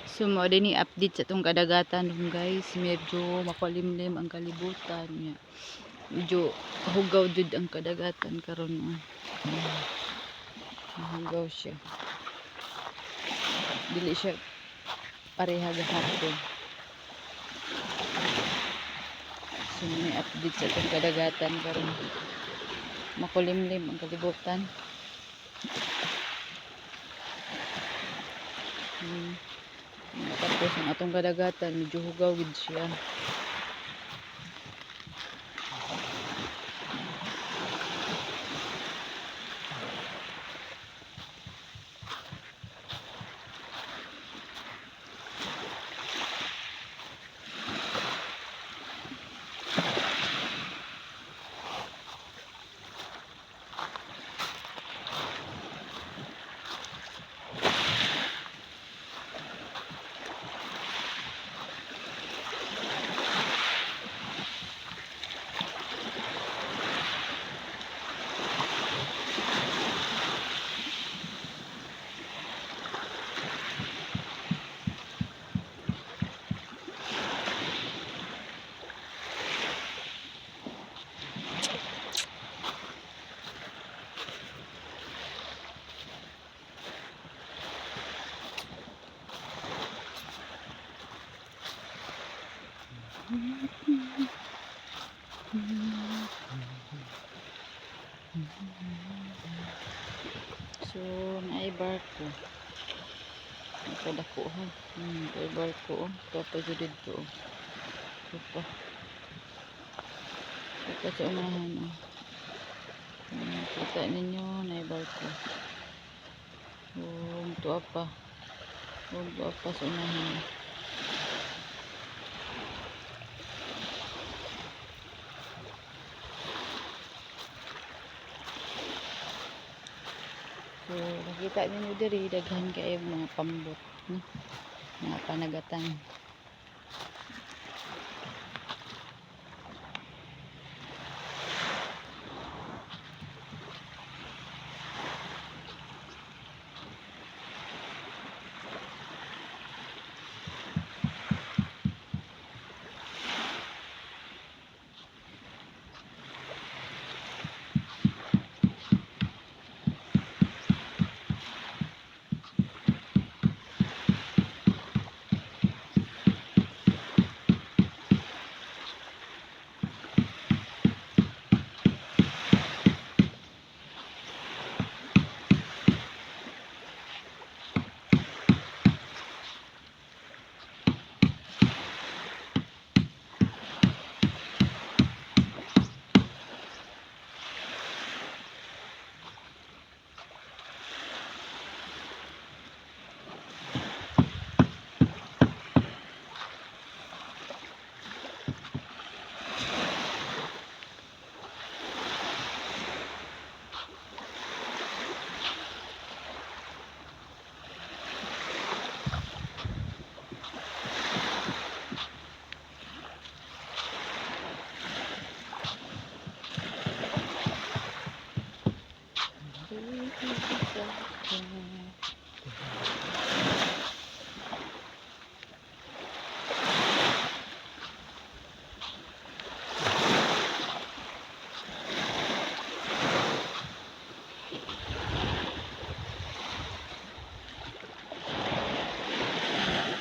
So mao din ni update sa atong kadagatan dong, guys. Medyo makulimlim ang kalibutan niya. Medyo hugaw jud ang kadagatan karon, oh. Hugaw siya. Dili siya pareha gahapon. So may update sa atong kadagatan karon. Makulimlim ang kalibutan. Tapos ang atong kadagatan medyo hugaw gid siya. So, naay barko. Nakadako ha. Naay barko, oh. Ito pa jud didto, oh. Ito pa. Ito pa sa unahan, oh. Kita ninyo, naay barko. Oh, tuwa pa. Oh, tuwa pa sa unahan. So, nakita ninyo diri, daghan kaayo mga pambot, no? Mga panagatan.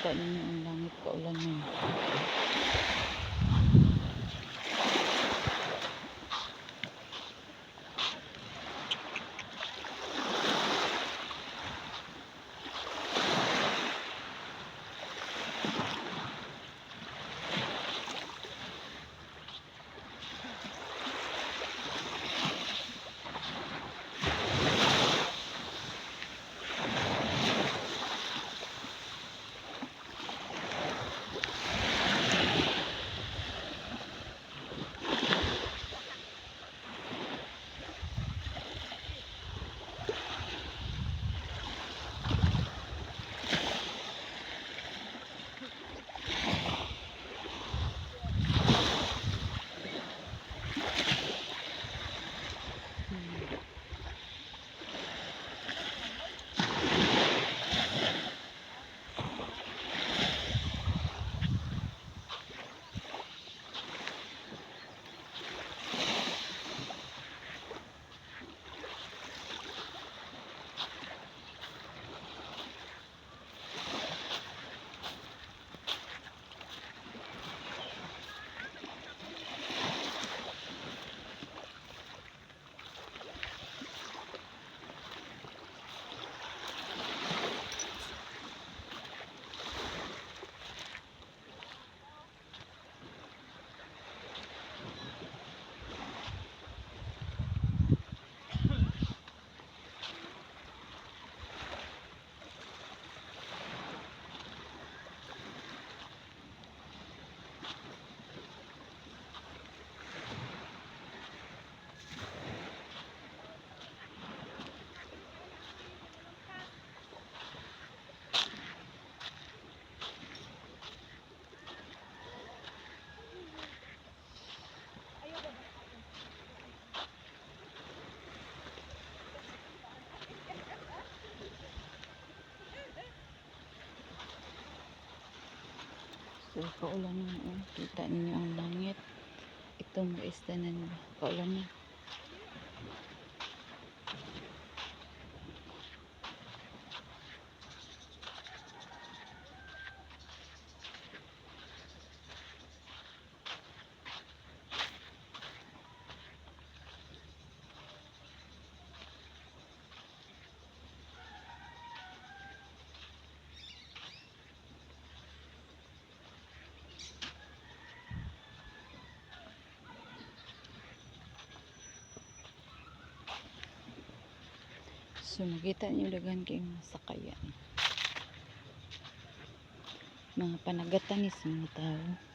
Kita ninyo ang langit, kaulan na. So kaulan na, oh. Kita ninyo ang langit. Itong mga istanan ba? Kaulan na. So makita niyo daghan kay mga sakayan. Mga panagatan ni sa mga tao.